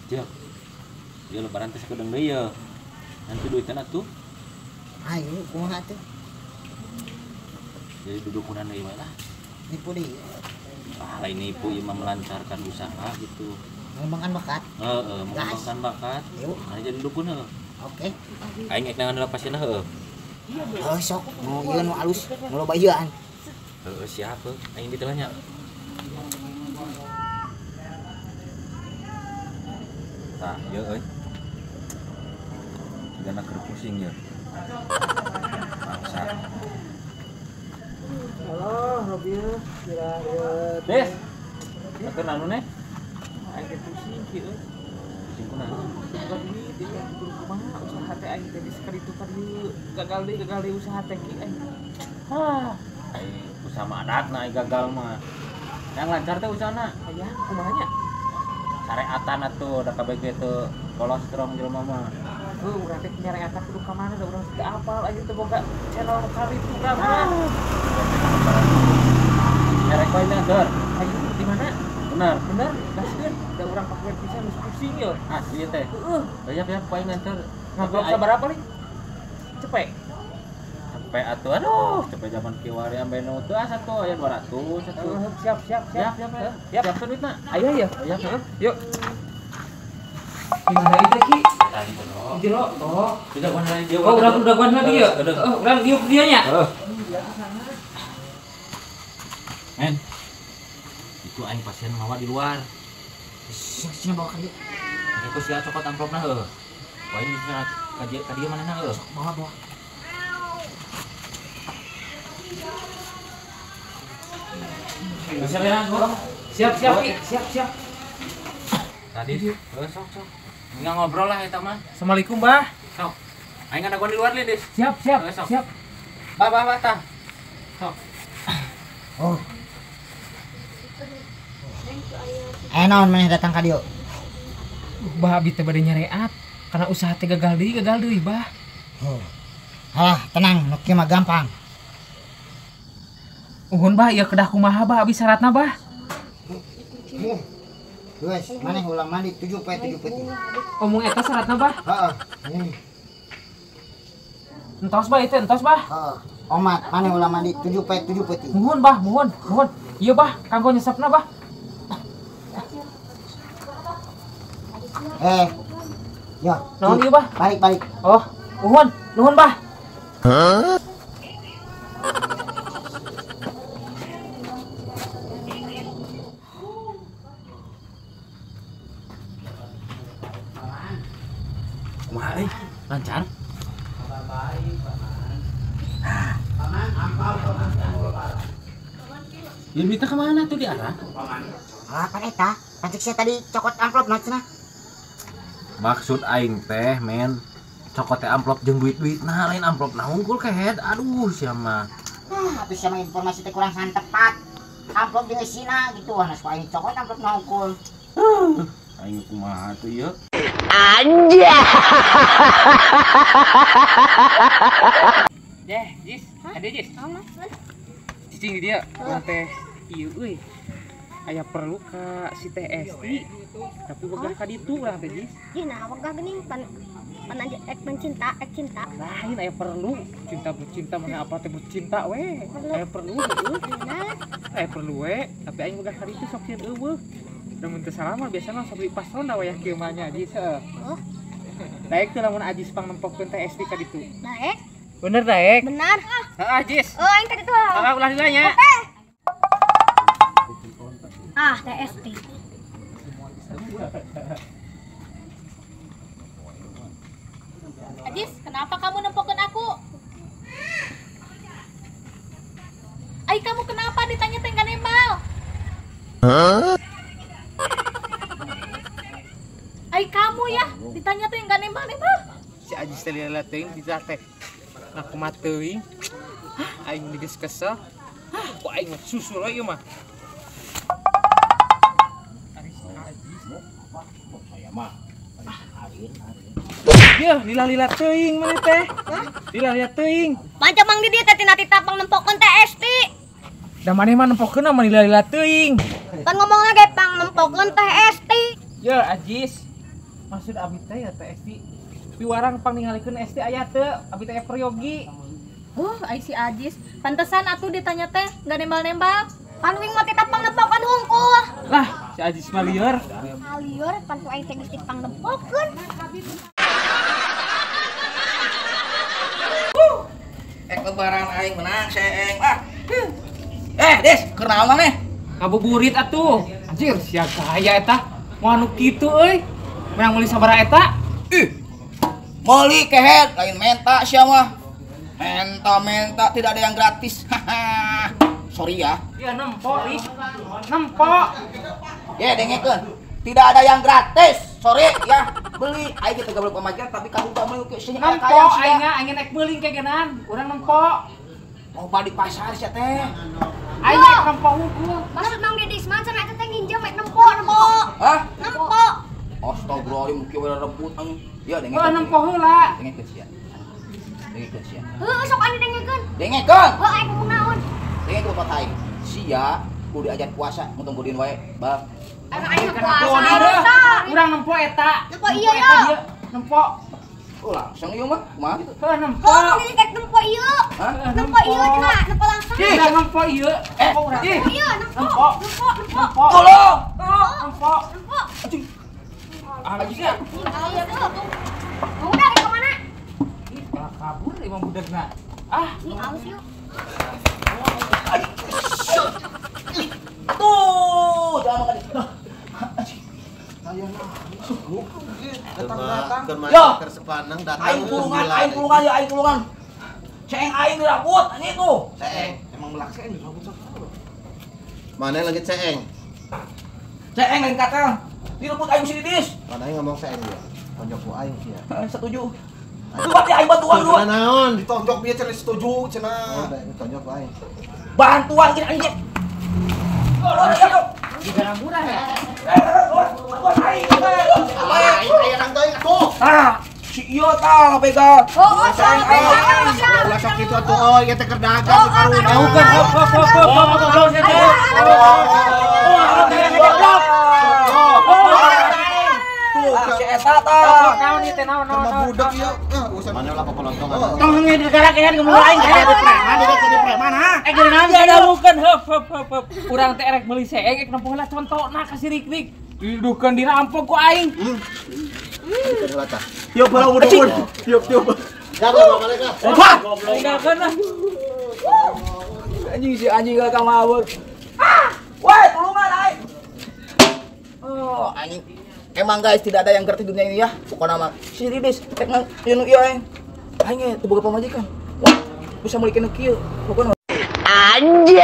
Jeuh. Ieu lebaran teh sakedeung deui ye. Nanti duitna atuh. Ayo kumaha atuh? Jadi dudukunan deui wae lah. Nipu deui. Ah, lain nipu ieu mah melancarkan usaha gitu. Mengembangkan bakat. Heeh, mengembangkan bakat. Yuk. Nah, jadi dukun heuh. Oke. Aing ek nangan heula pasienna heuh. Oh, sok nu ieu nu alus, nu loba ieuan. Heeh, siap heuh. Aing ditelah nya. Tah, ieu euy. Jigana keur pusing ieu. Bangsa. Halo, Robil, kira ieu. Des. Keur anu neh? Aing teh pusing kieu euy. Pusing kunaon? Boga duit ieu teh kudu kumaha usaha teh aing teh geus kaditu ka dieu. Gagal deui usaha teh ki aing. Hah, aing usaha mah adatna aing gagal mah. Yang lancar teh usahana. Hayang kumaha nya? Syariatan atuh da kabeh ge teu kolostrong jelema mah. Heuh, urang teh nyareatan kudu ka mana da urang teu apal aing teh boga channel nu karitu urang mah. Nyarek wae nya, Dor. Ayo di mana? Bener. Bener, gaskeun. Da urang pakai pisan geus pusing ye. Asli teh. Heeh. Banyak ya poin nganter. Ngobrol sabaraha paling? Cepet. Cepet atuh aduh, cepet zaman kiwari ambe nu teu asa tuh aya 200 atuh. Siap, siap, siap. Siap, siap. Siap. Siap duitna. Ayo ya. Siap, heeh. Yuk. Di mana itu Ki? Tadi jero. Jero. Oh. Sudah gua lagi dia. Oh, urang udah gua lagi ya. Heeh, urang diuk dia nya. Heeh. Men. Itu aing pasien mawa di luar. Sing bawa ka dieu. Aku sia cokot amplopna heuh. Wae di sana ka dieu manehna heuh. Bawa bawa. Bisa ya, Siap, siap, Ki. Siap, siap. Tadi heuh sok sok. Nggak ngobrol lah eta mah. Assalamualaikum, Bah. Sok. Aing ada gua di luar nih, Dis. Siap, siap, Sok. siap. Bah, bah, bah, tah. Sok. Oh. Naon maneh datang ka dieu? Bah, abi teh bade nyareat karena usaha teh gagal deui, Bah. Oh. Alah, tenang, nu kieu mah gampang. Uhun, Bah, ieu kedah kumaha, Bah, abi syaratna, Bah? Geus, maneh ulang mandi 7 poe 7 peuting. Omong eta syaratna, Bah? Heeh. Entos, Bah, ieu teh entos, Bah. Heeh. Omat, maneh ulang mandi 7 poe 7 peuting. Muhun, Bah, muhun, muhun. Ieu, Bah, kanggo nyesepna, Bah. Yo. Naon ieu, Bah? Balik, balik. Oh, nuhun, nuhun, Bah. Hah? Kumaha euy? Lancar? Ya duitnya kemana tuh diarah? Ah, pan eta. Pancik sia tadi cokot amplop na cenah. Maksud aing teh, men, cokot teh amplop jeung duit-duit nah lain amplop nah unggul kehed. Aduh, sia mah. Ah, atuh sia mah informasi teh kurang sangat tepat. Amplop jeung eusina gitu, hanas ku aing cokot amplop na unggul. Aing kumaha tuh ieu? Anjay. Deh, Jis, ada Jis. Cicing di dia, urang teh ieu euy. Aya perlu ka si Teh Esti, tapi wegah ka ditu urang teh Jis. Ih, nah wegah geuning pan pan aja ek mencinta, ek cinta. Lain aya perlu, cinta bercinta mana apa teh bercinta we. Aya perlu heueuh. Nah, Aya perlu we, tapi aing wegah ka ditu sok sieun eueuh. Da mun teu salah mah biasana sok di pas ronda wayah kieu mah nya Jis heueuh. Oh. Daek teu lamun Ajis pang nempokeun Teh Esti ka ditu. Daek? Bener daek? Benar. Heeh, Jis. Oh, aing tadi tuh. Heeh, ulah lila nya. Oke. Ah, Teh Esti. Ajis, kenapa kamu nempokeun aku? Ai, kamu kenapa ditanya teh nggak nembal? Hah? Ai, kamu ya, ditanya teh nggak nembal-nembal. Si Ajis teh lila teuing ditah teh. Ngakumat teuing. Hah, aing geus kesel. Hah, kok aing mah susul we ieu mah. Ya, lila-lila teuing maneh teh. Lila-lila teuing. Panca mang di dieu teh tina titapang nempokeun Teh Esti. Da maneh mah nempokeun mah lila-lila teuing. Pan ngomongna ge pang nempokeun Teh Esti. Ya, Ajis. Maksud abi teh ya teh Esti. Piwarang pangningalikeun Esti aya teu, abi teh peryogi. Ai si Ajis, pantesan atuh ditanya teh enggak nembal-nembal. Pan uing mah tetap pangnempokan hungkul. Lah, si Ajis mah lieur. Lieur pan ku aing teh geus dipangnempokeun. Lebaran aing menang seeng ah. Des, keur naon maneh? Ngabuburit atuh. Anjir, sia kaya eta. Moal nu kitu euy. Menang meuli sabaraha eta? Ih. Meuli kehed, lain menta sia mah. Menta-menta tidak ada yang gratis. Sorry ya. Ya nempo, Lis. Nempo. Ya dengekeun. Tidak ada yang gratis. Sorry ya. Beli aing kita gablok pamajikan tapi kamu gak meuli ke sini. Nempo aing aing naik beuling kegenan. Urang nempo. Loba di pasar sia teh. Aing naik nempo hungkul. Maksud Mang Deddy Isman cenah eta teh nginjem mek nempo nempo. Hah? Nempo. Astagfirullahaladzim, kieu we rebut anjing. Ya dengekeun. Heuh nempo heula. Dengekeun sia. Dengekeun sia. Heuh sok anu dengekeun. Dengekeun. Heuh aing ngomong naon? Dengekeun bapak aing. Sia kudu diajar puasa, untung godin wae, Bal. Aing puasa. Urang nempo eta. Nempo ieu ya. Nempo. Oh langsung ieu mah, kumaha kitu? Heuh nempo. Heuh Mang Deddy nempo ieu. Nempo ieu cenah, nempo langsung. Urang nempo ieu. Nempo urang. Ieu nempo. Nempo, nempo. Tolong. Nempo. Nempo. Anjing. Anjing. Iya tuh. Udah ke mana? Ih, kabur imam budegna. Ah, ini aus yuk. Tuh, jangan makan. Datang-datang. Yo. Tersepanang datang. Aing tulungan ya, aing tulungan. Ceeng aing dirabut anjing tuh. Ceeng, emang melak ceeng dirabut sok. Mana lagi ceeng? Ceeng lain kata. Direbut aing si Didis. Mana aing ngomong ceeng dia. Tonjok ku aing sia. Setuju. Luat ya aing bantuan luat. Naon? Ditonjok dia cenah setuju cenah. Oh, ditonjok ku aing. Bantuan gini anjing. Di murah ya. Ah, si ieu tah ngabegal. Oh, ulah sok kitu atuh euy, ieu teh keur dagang di karunya. Tuh, si eta tah. Naon ieu teh naon naon. Budak ieu, urusan mana lah popolontongan. Tong ngeung di karakehan ngomong aing jadi preman, jadi preman ha. Eh geuning naon ada bukan heup heup heup. Urang teh erek meuli seeng ek nempo heula contona ka si Rik-rik. Didudukeun dirampok ku aing. Tiup heula udah. Tiup tiup. Ya balik lah. Wah, tinggalkeun lah. Anjing si anjing ka mabur. Ah! Woi, tulungan aing. Oh, anjing. Emang guys tidak ada yang ngerti dunia ini ya. Pokoknya mah si Didis rek ngan ieu aing. Aing teu boga pamajikan. Wah, bisa meulikeun nu kieu. Pokokna Anjay.